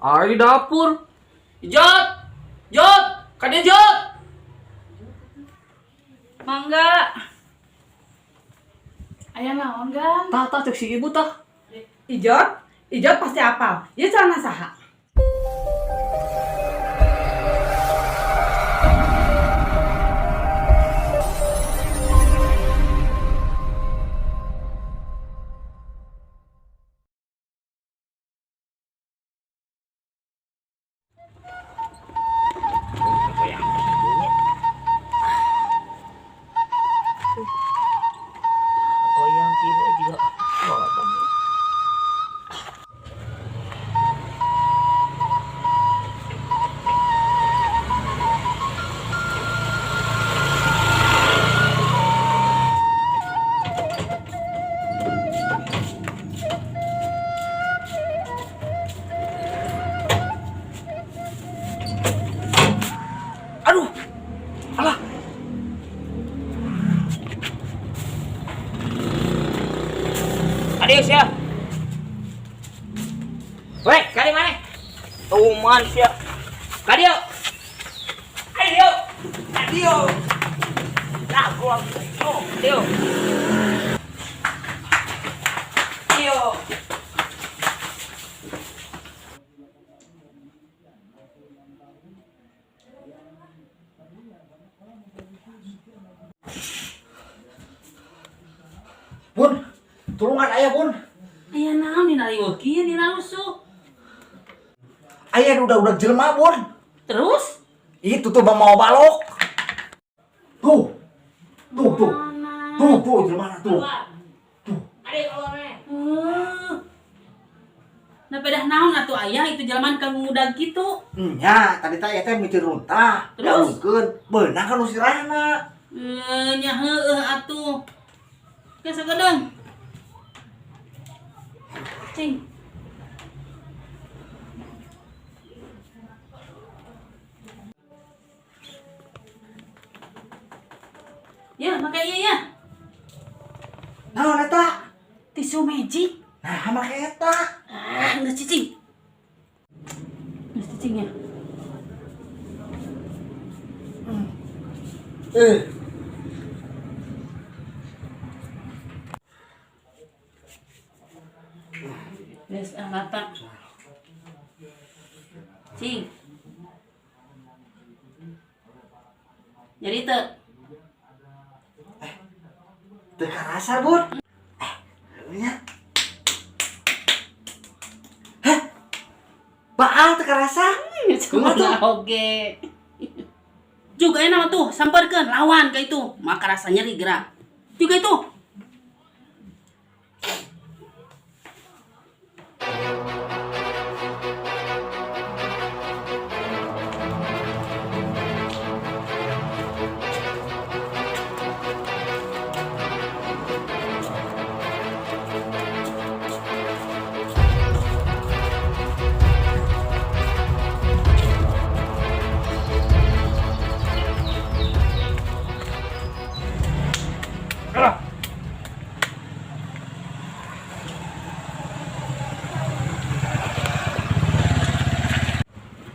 Ari di dapur. Ijot! Jot! Kadieu Jot! Mangga. Aya naon, Gan? Tah tah, cek si ibu tah. Ijot, Ijot pasti apal. Ieu celana saha? Goyang kieu juga. Aduh. Alah. Adios ya. Weh, kali mana? Tuman sia. Kadio. Ayo. Adio. Lah, gua. Oh, adio. Adio. Bun, tulungan ayah, Bun. Aya naon dina riweuh kieu dina rusuh? Ayah udah jelema, Bun. Terus? Itu tuh mau balok. Tuh. Tuh, tuh. Mana? Tuh, tuh jelema tuh. Tuh. Adio keluar mana? Nah, pedah naon atuh aya itu jelema ka ngudag kitu? Nya, tadi teh aya teh mikir runtah. Terus? Daungkeun, beunang kan sirahna. Eh, nya heueuh atuh. Ke sakedeung. Cing. Ya, make ieu ya. Naon eta? Tisu magic. Nah, make eta. Ah, geus cicing. Geus cicing ya. Eh. Geus ah rata. Cing. Jadi teu. Teu karasa, Bun. Eh, nya. Hah? Baal teu karasa. Kumaha tuh? Oke. Juga enak tuh, samperkeun lawan ka itu. Maka rasa nyeri gerak. Juga itu.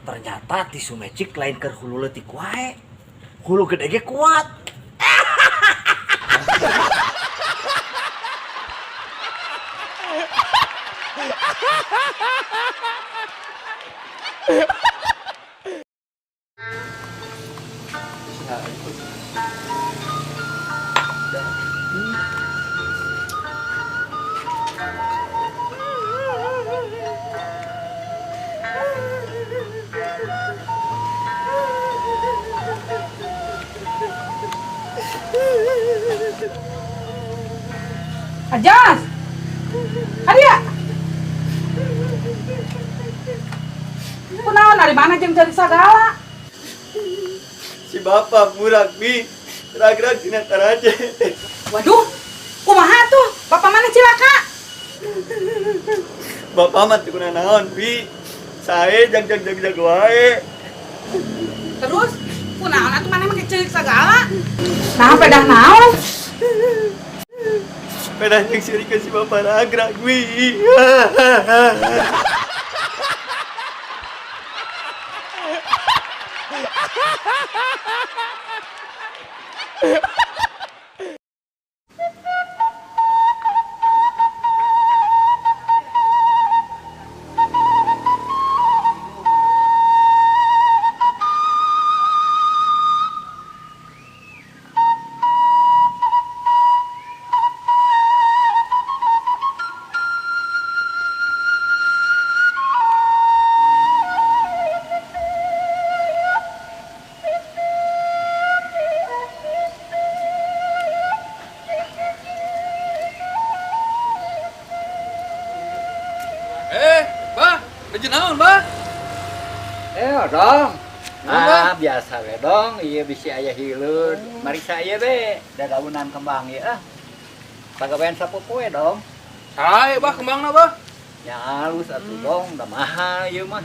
Ternyata tisu magic lain keur hulu leutik wae. Hulu gede ge kuat. Ajas. Adia. Kunaon dari mana jeung cari sagala? Si bapak murag bi, rag-rag dina taraje. Waduh, kumaha tuh? Bapak mana cilaka? Bapak mah teu kuna naon bi. Sae jag jag jag jag wae. Terus kunaon atuh maneh make ceurik sagala? Nah, pedah naon? Pedah jeung sirikeun si bapak ragrag bi. Bah, baju naon, Bah? Dong. Nah, Ah, biasa we dong, iya bisi aya hileud. Mariksa ieu be, dadaunan kembang ieu ah. Pagawean sapopoe dong. Sae, Bah, kembangna, Bah. Ya halus atuh dong, da mahal ieu mah.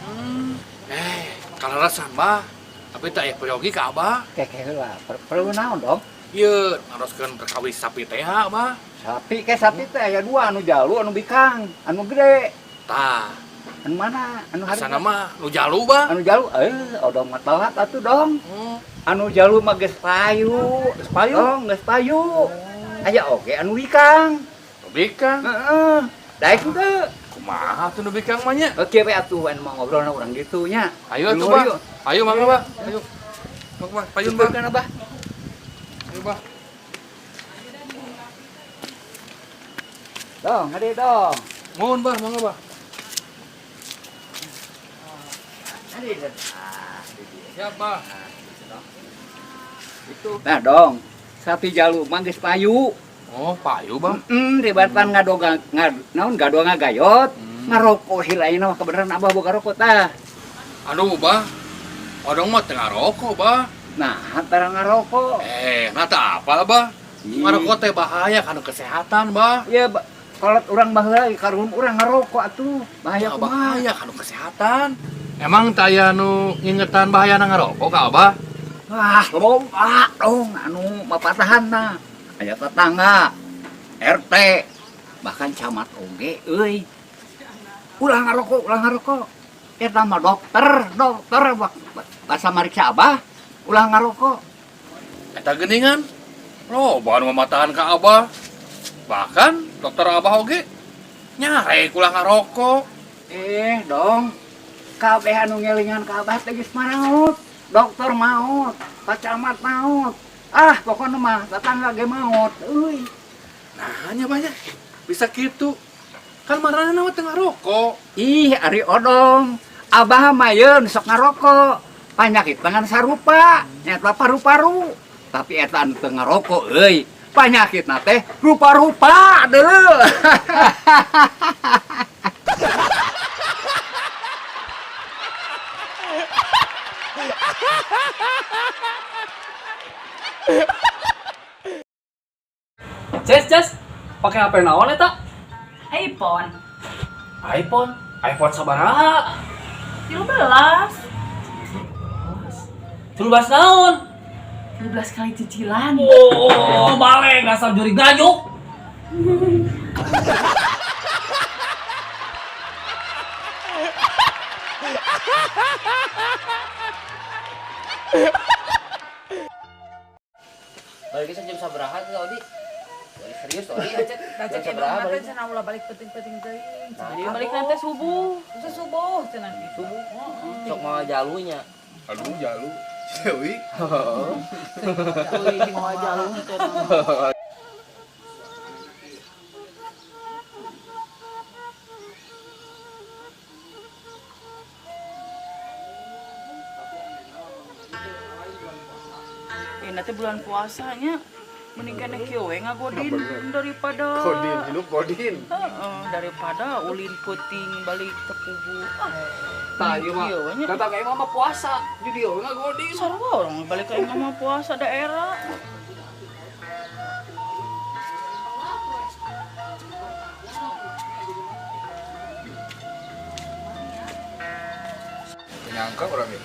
Kalarasan, Bah. Tapi tak aya peryogi ka Abah. Keke heula, perlu naon dong? Ieu naroskeun perkawis sapi teh, Bah. Sapi ke sapi teh aya dua, anu jalu, anu bikang, anu gede. Tah, Anu mana? Anu harga? asana mah nu jalu, Bah. Anu jalu, odong mah telat atuh dong. Anu jalu mah geus payu. Geus payu? Dong, geus payu. Aya oge anu bikang. Nu bikang. Heeh. Daek henteu. Kumaha tuh nu bikang mah nya? Oke we atuh anu mau ngobrol na urang gitu nya. Ayo atuh, Dulu, Bah. yuk. Ayo mangga, Bah. Ayo. Mangga, Bah. Payun, Bah. Tuturkeun, Abah. Ayo, Bah. Dong, hade dong. Mohon, Bah, mangga, Bah. Hade dong. Ah, Siap, Bah. Itu. Nah, dong. Sapi jalu mah geus payu. Oh, payu, Bah. Ribatan ngadoga ngad naon gadoa ngagayot. Ngarokok heula ayeuna mah kebenaran Abah boga rokok tah. Aduh, Bah. Odong mah teu ngarokok, Bah. Nah, antara ngarokok. Nah tak apa, Bah. Ih. Ngarokok teh bahaya kana kesehatan, Bah. Ya, kalau urang baheula karuhun urang ngarokok atuh. Bahaya Nah, kumaha? bahaya kana kesehatan. Emang teu aya nu ngingetan bahayana ngarokok ka Abah? Wah, loba dong anu mapatahanna. Aya tetangga, RT, bahkan camat oge euy. Ulah ngarokok, ulah ngarokok. Eta mah dokter, dokter basa mariksa Abah, ulah ngarokok. Eta geuningan. Loba anu mamatahan ka Abah. Bahkan dokter Abah oge nyarek ulah ngarokok. Dong. Kabeh anu ngelingan ka Abah teh geus maraot. Dokter maot, Pak Camat maot. Ah, pokoknya mah tetangga ge maot euy. Nah, nya banyak. Bisa gitu. Kan marana mah teu ngarokok. Ih, ari odong. Abah mah yeun sok ngarokok. Panyakit tangan sarupa, nyata paru-paru. Tapi eta anu teu ngarokok euy. Panyakitna teh rupa-rupa deuleu. Ces, Ces, pakai HP naon eta? iPhone. iPhone. iPhone sabaraha? 13. 13 naon? 13 kali cicilan. Oh, baleng asal juri ganyuk. Balik jam sabaraha tuh Odi? Balik serius Odi ya, Cek. Baca Jam sabaraha balik? cenah ulah balik penting-penting teuing. Jadi balik nanti subuh. Terus subuh cenah. Subuh. Sok mau jalunya. Aduh, jalu. Dewi. Euy mau jalu teh. Nanti bulan puasanya mending kena kieu we ngagodin daripada Godin, hidup godin. Heeh, daripada ulin peuting balik ke kubu. Ah, Tah, ieu mah. kieu we nya. Datang ka imah mah puasa. Jadi we ngagodin. Sarua orang balik ke imah mah puasa daerah. Penyangka orang ya.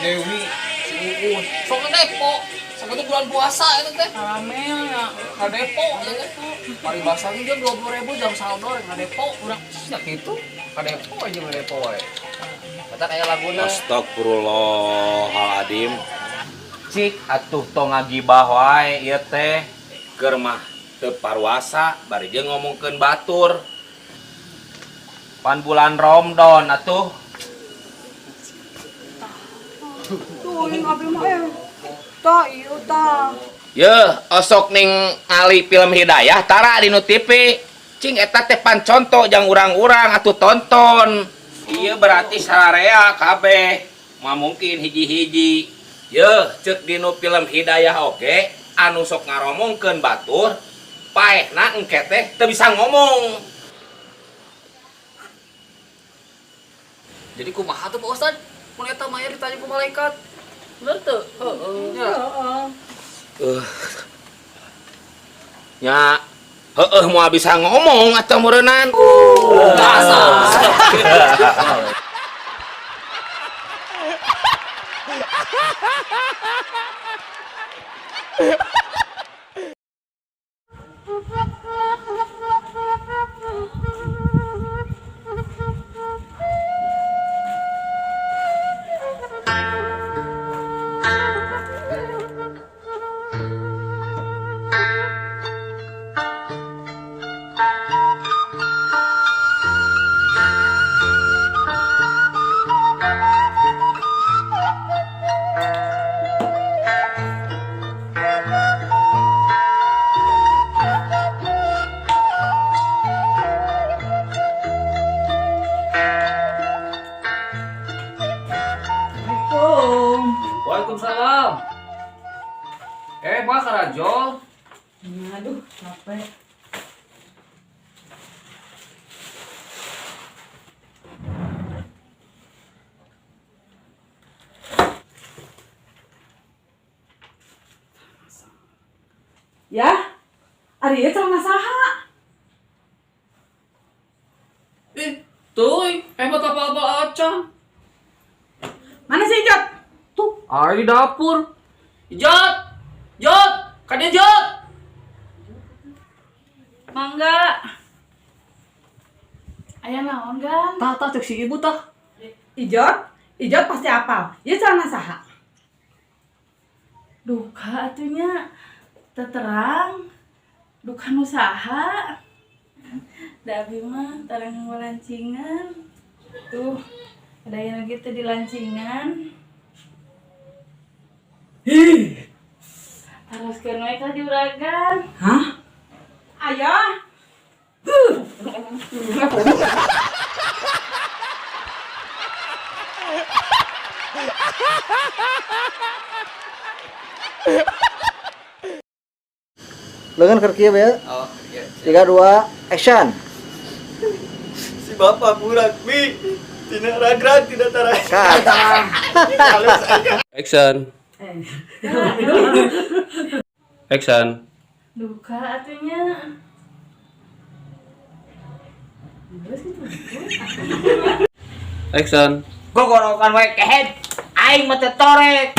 Dewi, si Uun, sok nepo. Sebetulnya bulan puasa itu teh. Rame ya, kadepo ya teh. Paribasan jam 20.000 jam saldo rek ngadepo urang nya kitu. Kadepo aja ngadepo wae. Kata kayak laguna. Astagfirullahaladzim. Cik atuh tong ngagibah wae ieu teh. Keur mah teu paruasa bari jeung ngomongkeun batur. Pan bulan Ramadan atuh. Tuh, yang abi mah tah ieu tah. Yeuh, osok ning ali film Hidayah tara di nu TV. Cing eta teh pan contoh jang urang-urang atuh tonton. Ieu berarti sararea kabeh. Mah mungkin hiji-hiji. Yeuh, ceuk dinu film Hidayah oge anu sok ngaromongkeun batur, paehna engke teh teu bisa ngomong. Jadi kumaha tuh Pak Ustad? Mun eta mah ditanya ku malaikat. Bener teu? Heeh. Ya. Heeh. Nya heueuh moal bisa ngomong atuh meureunnan. Dasar. Assalamualaikum. Waalaikumsalam. Bah Karajo. Aduh, capek. Ya, ari ieu celana saha? Ih, tuh, hebat apa-apa acan. Mana sih Ijot? Tuh, ada di dapur. Ijot! Jot! Kade Jot! Mangga. Aya naon, Gan? Tah, tah, cek si ibu tah. Ijot, Ijot pasti apal. Ieu celana saha? Duka atunya terang duka nu saha da abi mah tarang lancingan tuh ada yang gitu di lancingan harus we ka juragan. Hah? Ayah. Lengan keur kieu ya. Oh, iya. 3 2 action. Si bapak burak Mi. Tina ragrag tidak tarai. Cut. Action. Action. Duka atunya. Action. Gogorokan wae kehed. Aing mah teu torek.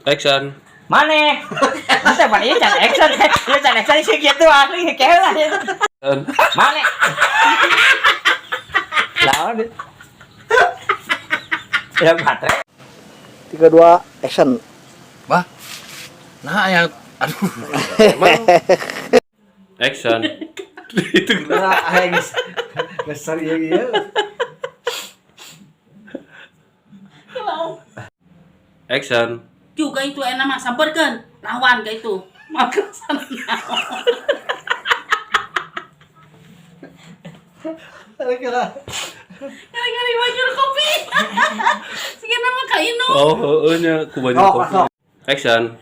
Action. Maneh. Masa mana ieu can action. Ieu can action sih kitu asli kehed lah. Maneh. Lawan. Ya baterai. 3 2 action. Bah. Nah, ya aduh. Action. Itu Nah, aing geus serieu ieu. Action. Juga itu enak mah samperkeun lawan ka itu. Maka sana. Ngari-ngari banjur kopi. Siga nama ka Inu. Oh, heeh nya ku banyak Oh, kopi. masuk. Action.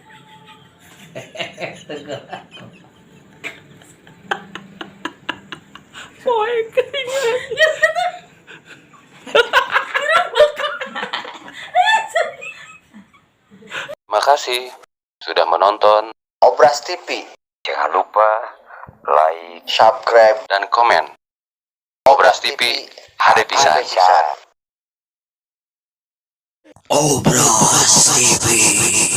Makasih sudah menonton Obras TV. Jangan lupa like, Subscribe dan komen. Obras TV, HD Pisan. Pisan. Obras TV.